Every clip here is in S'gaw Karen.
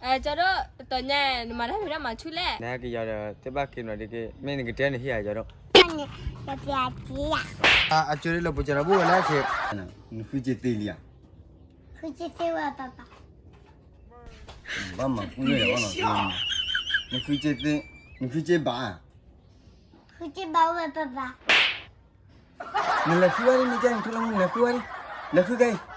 ကၠီဒိၣ် တတီၤညါ နမၤတၢ်ဖံးတၢ်မၤဆူၣ်လဲၣ်. နဟဲက့ၤယီၤဒီး သ့ၣ်ဘၣ်က့ၤနီၤဒ်က့ၤ မ့ၢ်နကတဲနဟံၣ်ဧါ ကၠီဒိၣ်. နပျးက့ၤယၤ. အကၠိဒ်လၢပကၠီဒီးဘိၣ်ဝဲလၢဆ့, နဃုက့ၤသ့လံဧါ. ဃုက့ၤသ့ဝဲပၢ်ပၢ်. ဘၣ်မၤကူလၢာ်လီၤ, နဃုက့ၤသ့, နဃုက့ၤဘၣ်. ဃုက့ၤဘၣ်ဝဲပၢ်ပၢ်. နလဲၤဃုဝဲဒ်မ့ၢ်ကဲ နထူလၢမူ နလဲၤဃုဝဲဒ်, လဲၤဃုကဲအံၤ.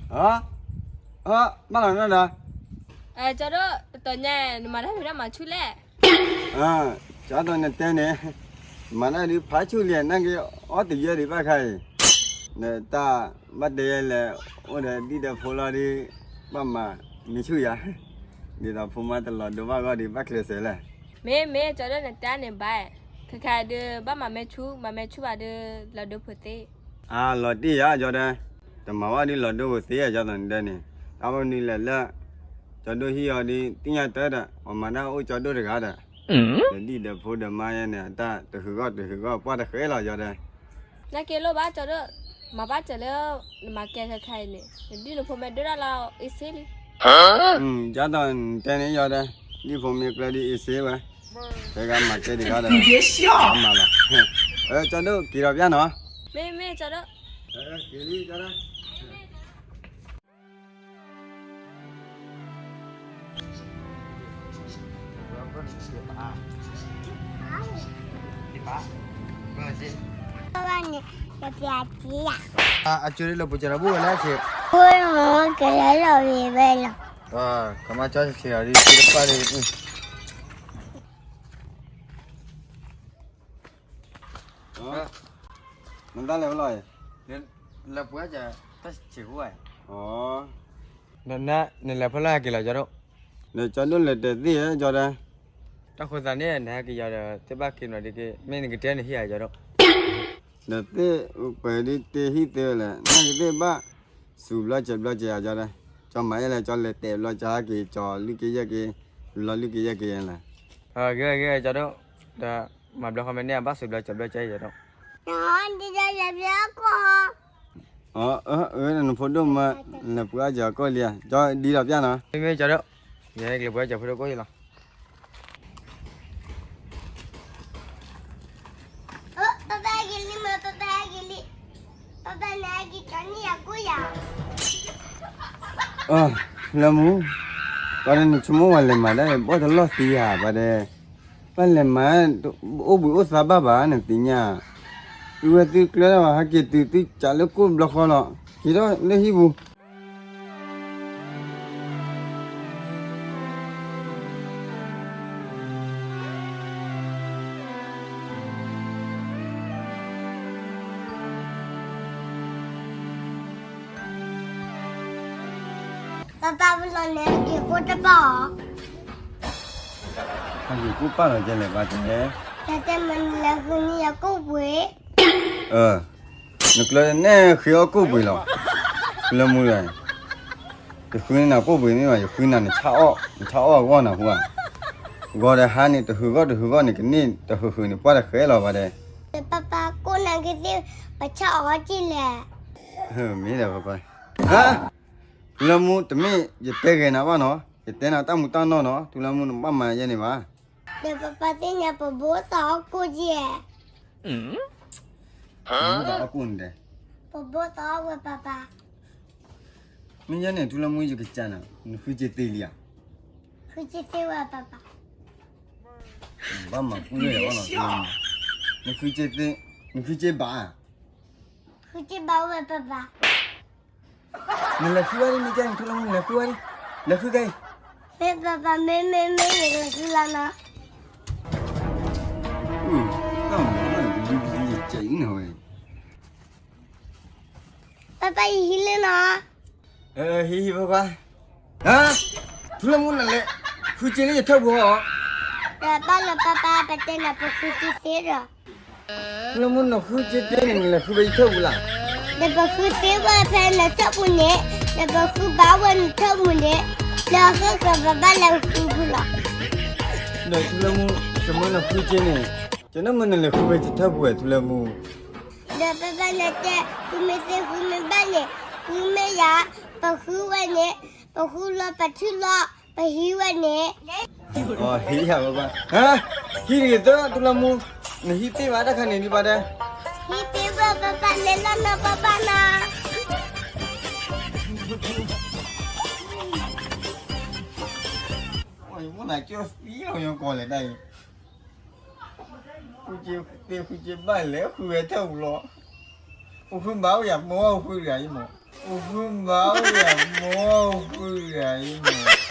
အၢ ကၠီဒိၣ်, ဘၣ်လီၤနီၤဒီး, ကၠီဒိၣ် တတီၤညါ နမၤတၢ်ဖံးတၢ်မၤဆူၣ်လဲၣ်. ကၠီဒိၣ် နတဲန့ၣ်, မၤတၢ်ဒ်ဖးဆူၣ်လံ နက့ၤအီၣ်တယၢဒံးဘၣ်ခါအံၤ, နတၢ်ဘၣ်တဲယဲလဲၣ်, အိၣ်ဒီးဒံၣ်ဒီးဖိလီၤဒ်, ဘၣ်မၤမ့ၢ်ဆူၣ်ယၤ, ဒ်သိးဖိမါတလီၤဒိဘၣ်ဂီၢ်ဒံးဘၣ်ကျဲးစၢးလဲၣ်. မ့ၢ်မ့ၢ် ကၠီဒိၣ် နတဲန့ၣ်ဘၣ်, ခဲခါဒုး ဘၣ်မၤမ့ၢ်ဆူၣ် မၤမ့ၢ်ဆူၣ်ဘၣ်ဒုး လီၤဒိဖိသ့. အလီၤတံၢ်ယၤ ကၠီဒိၣ်, တမၤဝဲဒ်လီၤဒိဖိသ့ ကၠီဒိၣ် နတဲန့ၣ်, တၢ်ဘၣ်မနုၤလဲၣ်လၢ ကၠီဒိၣ်ဟံၣ်အီၤဒ် သ့ၣ်ညါတၢ်ဒီး အမၤတၢ်အိၣ်ကၠီဒိၣ်တဂၤဒီး, ဒီးဒံၣ်ဒီးဖိဒီးမါယဲန့ၣ် အတၢ်တဟုးဂီၢ်တဟုးဂီၢ် ပှၢ်တဃဲလီၤ ကၠီဒိၣ်. နက့ၤလိၣ်ဘၣ် ကၠီဒိၣ်, မၤဘၣ်စၢၤလၢ နမၤကဲခဲခါအံၤန့ၣ် နဒ်နဖိမ့ၢ်ဒိၣ်တၢ်လီၤ အ့ၣ်စ့လံ. ကၠီဒိၣ် နတဲန့ၣ် ကၠီဒိၣ်, ဒ်ဖိမ့ၢ်ကျၢၤဒ်အ့ၣ်စ့ဝဲ, တဲဂၤမၤကဲဒံးဂၤဒီး, မၤလီၤ, ကၠီဒိၣ် က့ၤဒီးပျၢ်နီၤ. မ့ၢ်မ့ၢ် ကၠီဒိၣ်. က့ၤလံ ကၠီဒိၣ်. အကၠိဒ်လၢပကၠီဒီးဘိၣ်ဝဲလၢဆ့, ဘိၣ်မ့ၢ်ကလီၤလီၤဝံၤဝဲလီၤ. ကမၤကၠီဆ့ဆ့အီၤဒ် တပၢ်ဒ်အံၤ. နတၢ်လဲၤဖဲလဲၣ်, လဲၤပှ့ၤအီၣ်ကၠီတၢ်ဆံးဆံးဃိဧါ. နလဲၤဖဲလဲၣ်ဟဲက့ၤလီၤ ကၠီဒိၣ်. နကၠီဒိၣ်လဲၤတဲာ်သ့ၣ်ဧါ ကၠီဒိၣ်. တၢ်ဃိသးန့ၣ် နဟဲက့ၤယီၤဒီး သ့ၣ်ဘၣ်က့ၤနီၤဒ်က့ၤ မ့ၢ်နကတဲနဟံၣ်ဧါ ကၠီဒိၣ်. ဒီးသ့ၣ်ပှဲၤဒ်တ့ဟံၣ်သ့ဝဲလဲၣ် နကသ့ၣ်ဘၣ် စူၤဘျီစဲးဘျီစဲးဧါ ကၠီဒိၣ်. ကၠီမၤယဲလဲၣ် ကၠီလဲၤတဲာ်ဘျီ ကၠီဟဲက့ၤ ကၠီလွံၢ်ကယဲၢ်က့ၤ ဘျီလွံၢ်ကယဲၢ်က့ၤလဲၣ်. ဂ့ၤဂ့ၤ ကၠီဒိၣ်, ဒီးမၤဘျီဃီမ့ၢ်န့ၢ် ဘၣ်စူၤဘျီစဲးဘျီစဲး ကၠီဒိၣ်. နဖိဒိၣ်မး လဲၤပှ့ၤအီၣ်ကၠီကိၣ်လံဧါ, ကၠီဒ်လီၤပျၢ်နီၤ. မ့ၢ်မ့ၢ် ကၠီဒိၣ်, ယကလဲၤပှ့ၤအီၣ်ကၠီဖိဒိၣ်ကိၣ်လံလီၤ. ပၢ်ပၢ်ဟဲက့ၤလံမ့ၢ် ပၢ်ပၢ်ဟဲက့ၤလံ, ပၢ်ပၢ်နဟဲက့ၤကၠီန့ၢ်ယၤကိၣ်ယၤ. လၢမူ, ပှၤဒီးနဆိကမိၣ်ဝဲလဲၤမၤဒၣ် ဘီၣ်တလီၢ်သံဧါ ပှၤဒီး, ပၢ်လဲၤမၤ အိၣ်ဘှံးအိၣ်သါဘၣ်ဘၣ် နသ့ၣ်ညါ, သုဝဲသုကျဲဘၣ် ဟဲက့ၤတုၤသုကးလၢကိၣ်ဘျီဃီလီၤ, က့ၤထီၣ်လၢဟံၣ်ပူၤ. ပၢ်ပၢ် ပလီၢ်န့ၣ် ဟဲက့ၤကိၣ်တဘၣ်အီၤ. ဟဲက့ၤကိၣ်ပၣ်လီၤကဲလဲၣ် ဘၣ်တဲ, တၢ်တဲမ့ၢ်နလဲၤဃုန့ၢ်ယၤကိၣ်ပှ့ၤ. နကျၢၤန့ၣ်ဃ့အီၣ်ကိၣ်ပှ့ၤလီၤ, လၢမူယၤ, ယဃုန့ၢ်နၤကိၣ်ပှ့ၤမ့ၢ်ဘၣ် ယဃုနၤနဆၣ်အီၣ်, နဆၣ်အီၣ်အဂီၢ်နၤဟူဧါ, ဂီၤဒီးဟါန့ၣ် တဟုးဂီၢ်တဟုးဂီၢ်န့ၣ် ကန့ၢ်တဟုးဟုးန့ၣ် ပှၢ်တဃဲလီၤဘၣ်တဲ. ပၢ်ပၢ် ကိၣ်နၤကသ့ၣ် ပဆၣ်အီၣ်က့ၢ်လဲၣ်. မ့ၢ်ဒီးပၢ်ပၢ်, ဟါ, ထူလၢမူတမ့ၢ် ယတဲဂဲၤနၤဘၣ်နီၤ, ယတဲနၤတၢ်မူတၢ်နီၢ်နီၤ, ထူလၢမူ နဘၣ်မၤယဲန့ၣ်ဘၣ်. ဒီးပၢ်ပၢ်သ့ၣ်ညါ ပဘိသးအီၣ်ကိၣ်ကဲ, ပဘိသးအီၣ်ကိၣ်န့ၣ်တဲ, ပဘိသးအီၣ်ဝဲပၢ်ပၢ်. မ့ၢ်ယဲန့ၣ် ထူလၢမူ ယကစၢ်နၤ နဃုက့ၤသ့လံဧါ. ဃုက့ၤသ့ဝဲပၢ်ပၢ်. ဘၣ်မၤကူလၢာ်လီၤ, နဃုက့ၤသ့, နဃုက့ၤဘၣ်. ဃုက့ၤဘၣ်ဝဲပၢ်ပၢ်. နလဲၤဃုဝဲဒ်မ့ၢ်ကဲ နထူလၢမူ နလဲၤဃုဝဲဒ်, လဲၤဃုကဲအံၤ. မ့ၢ်ပၢ်ပၢ် မ့ၢ်မ့ၢ်မ့ၢ် ယလဲၤဃုလီၤနီၤ. တၢ်မၤ ယကဒုးကဒုးယကဲအံၤနၤဝဲ. ပၢ်ပၢ် ယဟံးလၢနီၤ. ဟံးဟံးပၢ်ပၢ်. ဟါ, ထူလၢမူနလဲၤ ဃုက့ၤလၢယထၢၣ်ပူၤဟီ. ဒီးဘၣ်လီၤပၢ်ပၢ် ပတဲနၤ ပဃုက့ၤသ့ဒီး. ထူလၢမူ နဃုစ့သ့န့ၣ် နလဲၤဃုဖဲယထၢၣ်ပူၤလီၤ. ဒီးပဃုသ့ဝဲဖဲနထၢၣ်ပူၤန့ၣ်, ဒီးပဃုဘၣ်ဝဲနထၢၣ်ပူၤန့ၣ်, လၢအဃၢဃၢၤပဘၣ်လဲၤဃုဖဲလီၤ. ဒီးထူလၢမူ တမ့ၢ်နဃုစ့န့ၣ်, ကနၣ်မ့ၢ်နလဲၤဃုဖဲယထၢၣ်ပူၤဝဲ ထူလၢမူ. ဒီးပဘၣ်လဲၤတဲ ဃုမ့ၢ်သ့ဃုမ့ၢ်ဘၣ်န့ၣ်, ဃုမ့ၢ်ယၤ, ပဃုဝဲန့ၣ်, ပဃုလီၤပထုလီၤ, ပဟံးဝဲန့ၣ်. ဟံးယၤဘၣ်ဘၣ်, ဟံးတဂ့ၤသၢ ထူလၢမူ, နဟံးသ့ဘၣ်တၢ်ခါန့ၣ်ဒံးဘၣ်တဲ. ဟံးသ့ဘၣ်ဘၣ်ဘၣ် လဲၤလီၤနီၤဘၣ်ဘၣ်နီၤ. ယမိၢ်နၤကၠီသံလီၤညီကီၢ်လဲၣ်တၢ်အံၤ, ဃုစ့သ့ဃုစ့ဘၣ်လဲၤဃုဝဲထၢၣ်ပူၤလီၤ. အိၣ်ဃုဘၣ်အိၣ်ယၤမိၢ်အိၣ်ဃုတဂၤအံၤမး, အိၣ်ဃုဘၣ်အိၣ်ယၤမိၢ်အိၣ်ဃုတဂၤအံၤမး.